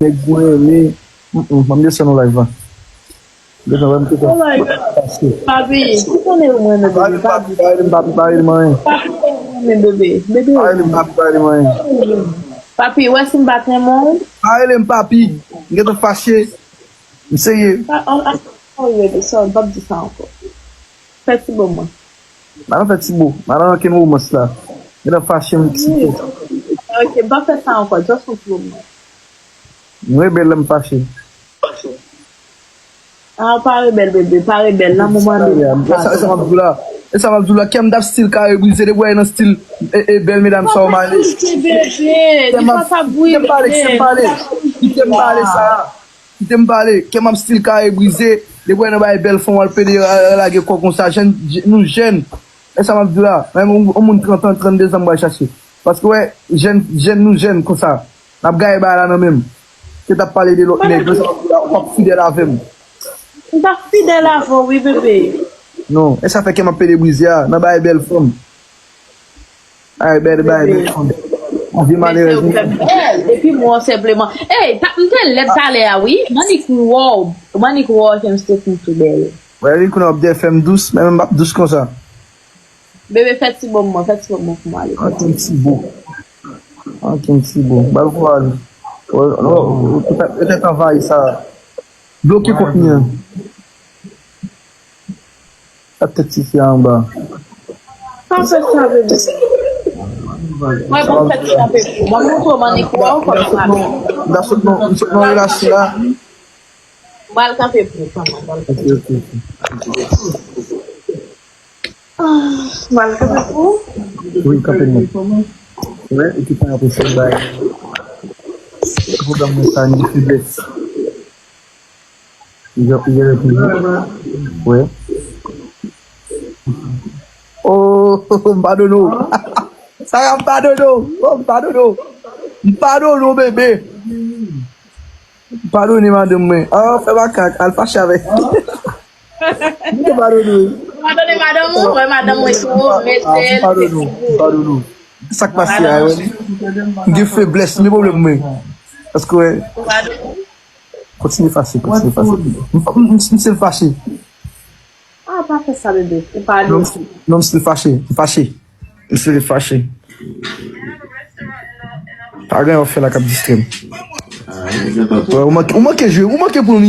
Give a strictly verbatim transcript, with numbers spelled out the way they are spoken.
nèg mwen renmen. Mm, mm, ban m desann nan live la. Desann, ban m te Oh my God. Papi, ou konnen ou mwen renmen, bebe. Papi, pa rele m papi, pa rele m anyen. Papi, ou renmen, bebe. Bebe. Pa rele m papi, pa rele m anyen. Papi, ou wè si m pa t renmen w? Pa rele m papi. M gentan fache. M serye. Pa, an, an, an, rele, sorry, m p ap di sa ankò. Fè ti bo mwen. Madan fè ti bo. Madan nan ken romans la. Gentan fache m psiko. Ok, m p ap fè sa ankò. Just yon ti bo mwen. M rebèl lè m fache. Ah, pa rebèl, bebe, pa rebèl. Nan moman de. E sa, e sa m ap di w la. E sa m ap di w la. Kè m t ap still kare brize. Depi w wè nan still e, e bèl medam sa w male. Kite m pale, kite m pale, kite m pale sa. Kite m pale, kè m ap still kare brize. Depi w wè nan bay bèl fanm w al pede ra- lage kò konsa. Jèn, je- nou jèn. E sa m ap di w la. Menm yon, yon moun trant an, trannde zan m pral chache. Paske w wè, jèn, jèn nou jèn konsa. N ap gaye bagay la nan men m. Kè t ap pale de lòt nèg, e sa m ap di w la, ou p ap fidèl avè m. M p ap fidèl avè w, wi, bebe. Non, e sa fè kè m ap pede brize a, nan bay bèl fanm. Ay, bèl, bèl, bèl. Yon vye malerèz, wi. Epi mwen senpleman. Ey, ta- m te lèd talè a, wi. Manik wè w. Manik wè w, James te fin tou bèl. Wè, li konnen w ap dè fè m dous, men m p ap dous konsa. Bebe, fè ti bo mwen, fè ti bo mwen pou mwen ale. Anken ti bo. Anken ti bo. Ba l pou ale. Ou te anvayi sa. Bloke kont mwen. Sa tèt tifi a anba. Pa fè sa, bebe. Mwen, bon, fè ti kanpe pou. Mwen, montre w Manik wè w, fò m kanpe. M ta sot nan, m sot nan relasyon la. M pral kanpe pou ou, kanmenm. Ok, ok, ok. Ah, m pral kanpe pou ou. Wi, kanpe non. Wè, e ki pa apresye bay. Pwoblèm mwen sa, ni feblès. Wi. Oh, m padone w. Sarah, m padone w. Oh, m padone w. M padone w, bebe. M padone madanm mwen. Oh, fè makak, al fache avè. M te padone w. Padone madanm ou, wè madanm mwen tou, mèt bèl. M padone w, m padone w. Sa k pase a, wè. M gen feblès, m gen pwoblèm mwen. Paske, wè. Kontinye fache, kontinye fache. M, m, m, m still fache. Ah, pa fè sa, bebe. Ou pa non, m still fache. M fache. M still fache. Pa gen yon fè la k ap distrè m. Ou manke, ou manke jwe, ou manke pou